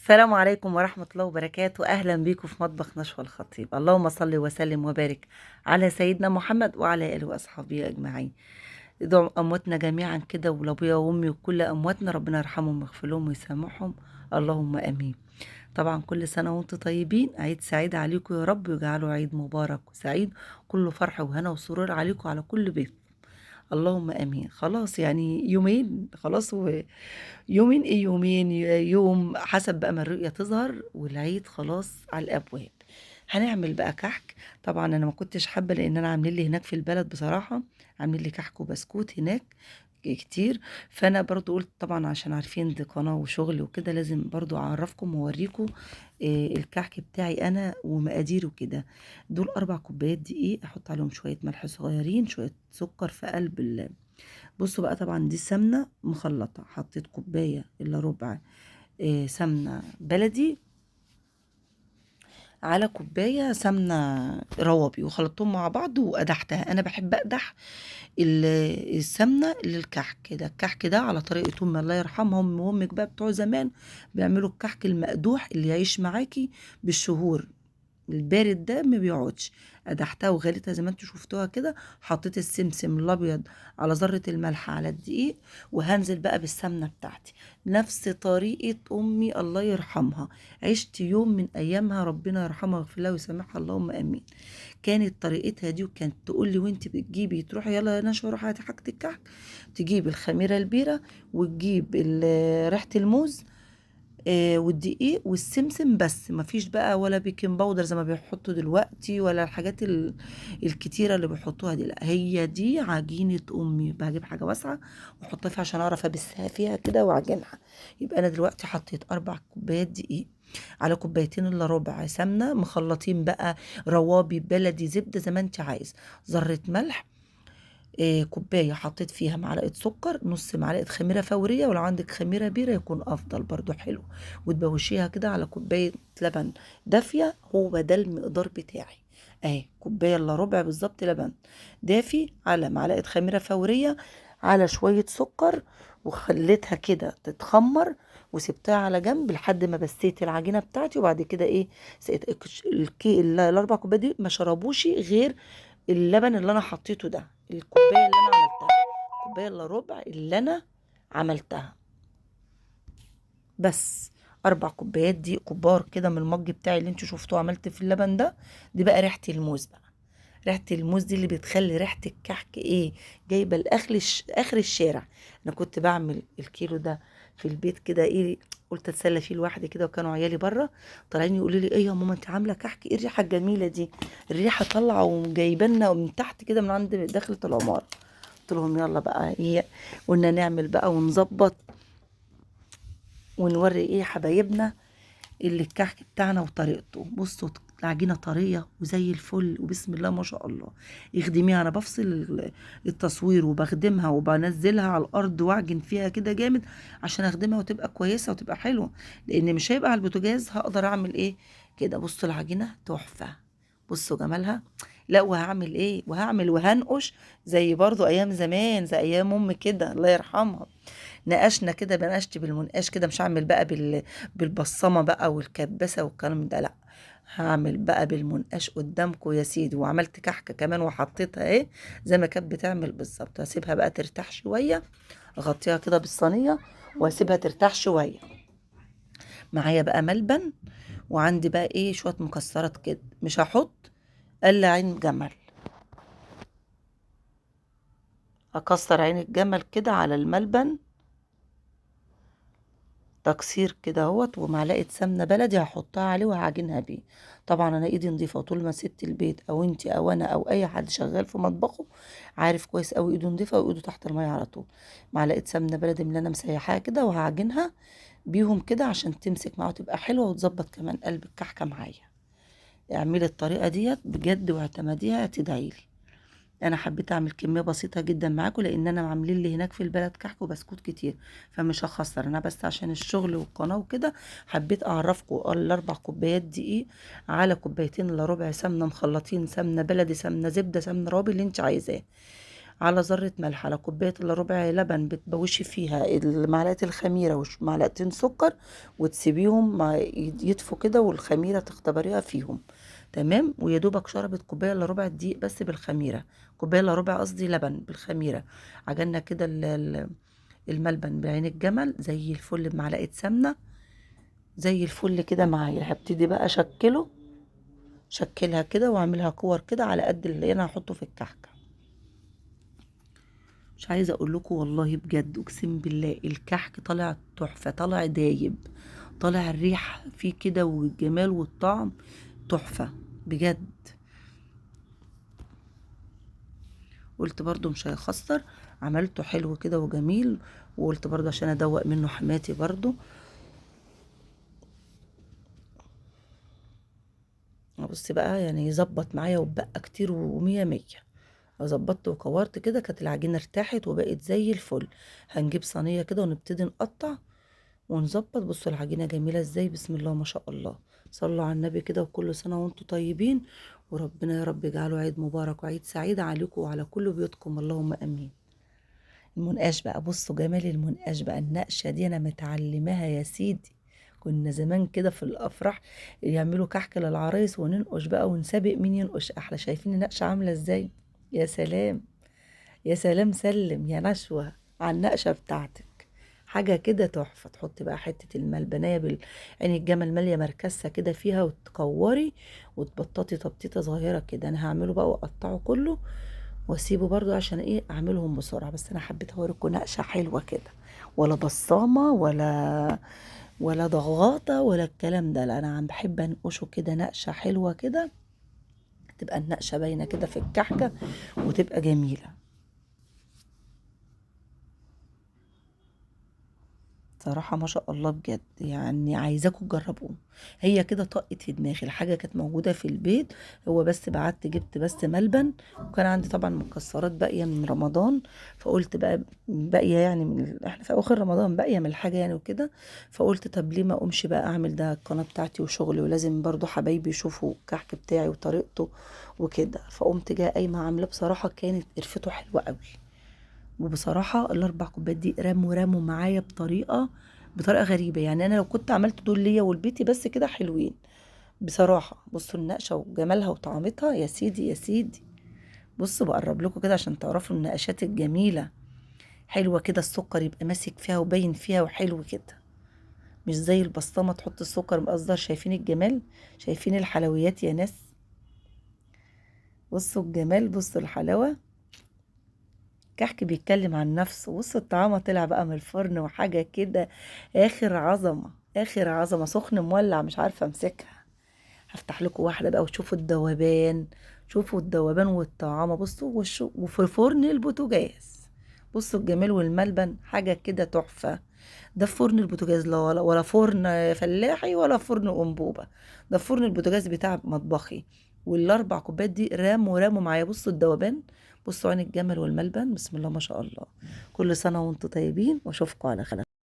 السلام عليكم ورحمة الله وبركاته. أهلا بيكم في مطبخ نشوى الخطيب. اللهم صل وسلم وبارك على سيدنا محمد وعلى آله وأصحابه أجمعين. ادعوا أمواتنا جميعا كده، ولأبويا وأمي وكل أمواتنا، ربنا يرحمهم ويغفر لهم ويسامحهم، اللهم آمين. طبعا كل سنة وانتم طيبين، عيد سعيد عليكم يا رب، ويجعله عيد مبارك وسعيد، كله فرح وهنا وسرور عليكم على كل بيت، اللهم امين. خلاص يعني يومين، خلاص يومين ايه، يومين يوم حسب بقى ما الرؤية تظهر، والعيد خلاص على الابواب. هنعمل بقى كحك. طبعا انا ما كنتش حابة، لان انا عاملين لي هناك في البلد بصراحة، عاملين لي كحك وبسكوت هناك كتير، فانا برضو قلت طبعا عشان عارفين دي قناة وشغل وكده، لازم برضو اعرفكم واوريكم الكحك بتاعي انا ومقاديره كده. دول 4 كوبايات دقيق، احط عليهم شوية ملح صغيرين، شوية سكر في قلب بصوا بقى. طبعا دي سمنة مخلطة، حطيت كوباية الا ربع، سمنة بلدي على كوباية سمنة روابي، وخلطتهم مع بعض وقدحتها. أنا بحب أقدح السمنة للكحك ده. الكحك ده على طريقة أمي الله يرحمها، أمي وأمك بقى بتوع زمان بيعملوا الكحك المقدوح اللي يعيش معاكي بالشهور، البارد ده ما بيقعدش. قدحتها وغليتها زي ما انتوا شفتوها كده، حطيت السمسم الابيض على ذره الملح على الدقيق، وهنزل بقى بالسمنه بتاعتي نفس طريقه امي الله يرحمها. عشت يوم من ايامها، ربنا يرحمها ويغفر لها ويسامحها، اللهم امين. كانت طريقتها دي، وكانت تقول لي وانت بتجيبي تروحي يلا يا نشوى روحي هاتي حاجه الكحك، تجيب الخميره البيره وتجيب ريحه الموز، والدقيق والسمسم بس، مفيش بقى ولا baking powder زي ما بيحطوا دلوقتي، ولا الحاجات الكتيرة اللي بيحطوها دي. لا، هي دي عجينة أمي. بجيب حاجة واسعة وأحطها فيها عشان أعرف أبسها فيها كده وأعجنها. يبقى أنا دلوقتي حطيت 4 كوبايات دقيق على كوبايتين إلا ربع سمنة مخلطين بقى روابي بلدي زبدة زي ما أنت عايز، ذرة ملح، كوباية حطيت فيها معلقة سكر، نص معلقة خميرة فورية، ولو عندك خميرة بيرة يكون أفضل برضو حلو، وتبوشيها كده على كوباية لبن دافية. هو ده المقدار بتاعي اهي، كوباية إلا ربع بالظبط لبن دافي على معلقة خميرة فورية على شوية سكر، وخليتها كده تتخمر وسبتها على جنب لحد ما بسيت العجينة بتاعتي. وبعد كده ايه، سقيت ال4 كوبايات دي ما شربوش غير اللبن اللي انا حطيته ده، الكوباية اللي انا عملتها، كوباية الا ربع اللي انا عملتها بس. 4 كوبايات دي كبار كده من المج بتاعي اللي انتوا شفتوه عملت في اللبن ده. دي بقى ريحه الموز بقى، ريحه الموز دي اللي بتخلي ريحه الكحك ايه، جايبه اخر الشارع. انا كنت بعمل الكيلو ده في البيت كده ايه، قلت اتسلى فيه لوحدي كده، وكانوا عيالي بره طالعين يقولوا لي ايه يا ماما انت عامله كحك ايه الريحة الجميلة دي، الريحة طالعه وجايبه لنا من تحت كده من عند دخله العمارة. قلت لهم يلا بقى ايه، قلنا نعمل بقى ونظبط ونوري ايه حبايبنا اللي الكحك بتاعنا وطريقته. بصوا العجينة طرية وزي الفل وبسم الله ما شاء الله. اخدميها، انا بفصل التصوير وبخدمها وبنزلها على الارض واعجن فيها كده جامد عشان اخدمها وتبقى كويسة وتبقى حلوة، لان مش هيبقى على البوتاجاز هقدر اعمل ايه كده. بصوا العجينة تحفة، بصوا جمالها. لا وهعمل ايه، وهعمل وهنقش زي برضو ايام زمان، زي ايام امي كده الله يرحمها، نقشنا كده، بنقشت بالمنقاش كده، مش هعمل بقى بالبصمه بقى والكبسه والكلام ده، لا هعمل بقى بالمنقاش قدامكم يا سيدي. وعملت كحكه كمان وحطيتها ايه زي ما كانت بتعمل بالظبط. هسيبها بقى ترتاح شوية، اغطيها كده بالصينيه واسيبها ترتاح شوية. معايا بقى ملبن، وعندي بقى ايه شوية مكسرات كده، مش هحط الا عين جمل، اكسر عين الجمل كده على الملبن تكسير كده اهوت، ومعلقة سمنه بلدي هحطها عليه وهعجنها بيه. طبعا انا ايدي نظيفة، طول ما سبت البيت او انت او انا او اي حد شغال في مطبخه عارف كويس قوي ايده نظيفة وايده تحت المية على طول. معلقه سمنه بلدي من اللي انا مسيحاها كده وهعجنها بيهم كده عشان تمسك معاه وتبقى حلوة وتظبط كمان قلب الكحكه معايا. اعملي الطريقة ديت بجد واعتمديها، هتدعيلي. انا حبيت اعمل كمية بسيطة جدا معاكم، لان انا عاملين لي هناك في البلد كحك وبسكوت كتير، فمش هخسر انا، بس عشان الشغل والقناة وكده حبيت اعرفكم ال4 كوبايات دقيق على كوبايتين الا ربع سمنه مخلطين، سمنه بلدي سمنه زبدة سمنه روابي اللي انت عايزاه، على ذرة ملح، على كوباية الا ربع لبن بتبوشي فيها معلقة الخميرة ومعلقتين سكر، وتسيبيهم يدفوا كده والخميرة تختبريها فيهم. تمام. ويا دوبك شربت كوباية الا ربع دقيق بس بالخميرة، كوباية الا ربع قصدي لبن بالخميرة. عجلنا كده الملبن بعين الجمل زي الفل بمعلقة سمنة زي الفل كده معايا. هبتدي بقى اشكله، شكلها كده واعملها كور كده على قد اللي انا هحطه في الكحكة. مش عايزه اقول لكم والله بجد اقسم بالله الكحك طالع تحفة، طالع دايب، طالع الريحة فيه كده والجمال والطعم تحفة بجد. قلت برضو مش هيخسر، عملته حلو كده وجميل، وقلت برضو عشان ادوق منه حماتي برضو. بصي بقى يظبط معايا وبقى كتير ومية مية. ظبطت وكورت كده، كانت العجينة ارتاحت وبقت زي الفل. هنجيب صينية كده ونبتدي نقطع ونظبط. بصوا العجينة جميلة ازاي، بسم الله ما شاء الله، صلوا على النبي كده، وكل سنة وانتم طيبين، وربنا يا رب يجعله عيد مبارك وعيد سعيد عليكم وعلى كل بيوتكم، اللهم امين. المنقاش بقى، بصوا جمال المنقاش بقى، النقشة دي انا متعلماها يا سيدي. كنا زمان كده في الافراح يعملوا كحك للعرايس وننقش بقى ونسابق مين ينقش احلى. شايفين النقشة عاملة ازاي؟ يا سلام يا سلام، سلم يا نشوة على النقشة بتاعتك، حاجة كده تحفة. تحطي بقى حتة الملبنية عين الجمل مالية مركزة كده فيها، وتكوري وتبططي تبطيطة صغيرة كده. أنا هعمله بقى وأقطعه كله وأسيبه برضو عشان إيه، أعملهم بسرعة. بس أنا حبيت أوريكم نقشة حلوة كده، ولا بصامة ولا ضغاطة ولا الكلام ده، لا أنا عم بحب أنقشه كده نقشة حلوة كده، تبقى النقشة باينة كده في الكحكة وتبقى جميلة صراحة ما شاء الله بجد. عايزاكم تجربوه. هي كده طقت في دماغي، الحاجة كانت موجودة في البيت، هو بس بعت جبت بس ملبن، وكان عندي طبعا مكسرات باقية من رمضان، فقلت بقى باقية يعني من احنا في اواخر رمضان باقية من الحاجة يعني وكده، فقلت طب ليه ما اقومش بقى اعمل ده القناة بتاعتي وشغلي، ولازم برضو حبايبي يشوفوا الكحك بتاعي وطريقته وكده. فقمت جاية قايمة عاملاه، بصراحة كانت قرفته حلوة قوي، وبصراحة الأربع كوبايات دي رموا معايا بطريقة غريبة. أنا لو كنت عملت دول ليا ولبيتي بس كده حلوين بصراحة. بصوا النقشة وجمالها وطعمتها يا سيدي يا سيدي. بصوا بقرب لكم كده عشان تعرفوا النقشات الجميلة حلوة كده، السكر يبقى ماسك فيها وباين فيها وحلو كده، مش زي البسطامة تحط السكر مقصدر. شايفين الجمال؟ شايفين الحلويات يا ناس؟ بصوا الجمال، بصوا الحلاوة. كحك بيتكلم عن نفسه. بصوا الطعامة طلع بقى من الفرن وحاجة كده آخر عظمة، آخر عظمة، سخن مولع مش عارفة أمسكها. هفتح لكم واحدة بقى وتشوفوا الذوبان، شوفوا الذوبان والطعامة. بصوا وشو، وفي فرن البوتاجاز، بصوا الجمال والملبن، حاجة كده تحفة. ده في فرن البوتاجاز، لا ولا فرن فلاحي ولا فرن أنبوبة، ده فرن البوتاجاز بتاع مطبخي. والأربع كوبايات دي راموا معايا. بصوا الذوبان، بصوا عين الجمل والملبن، بسم الله ما شاء الله. كل سنة وانتم طيبين، واشوفكم على خير.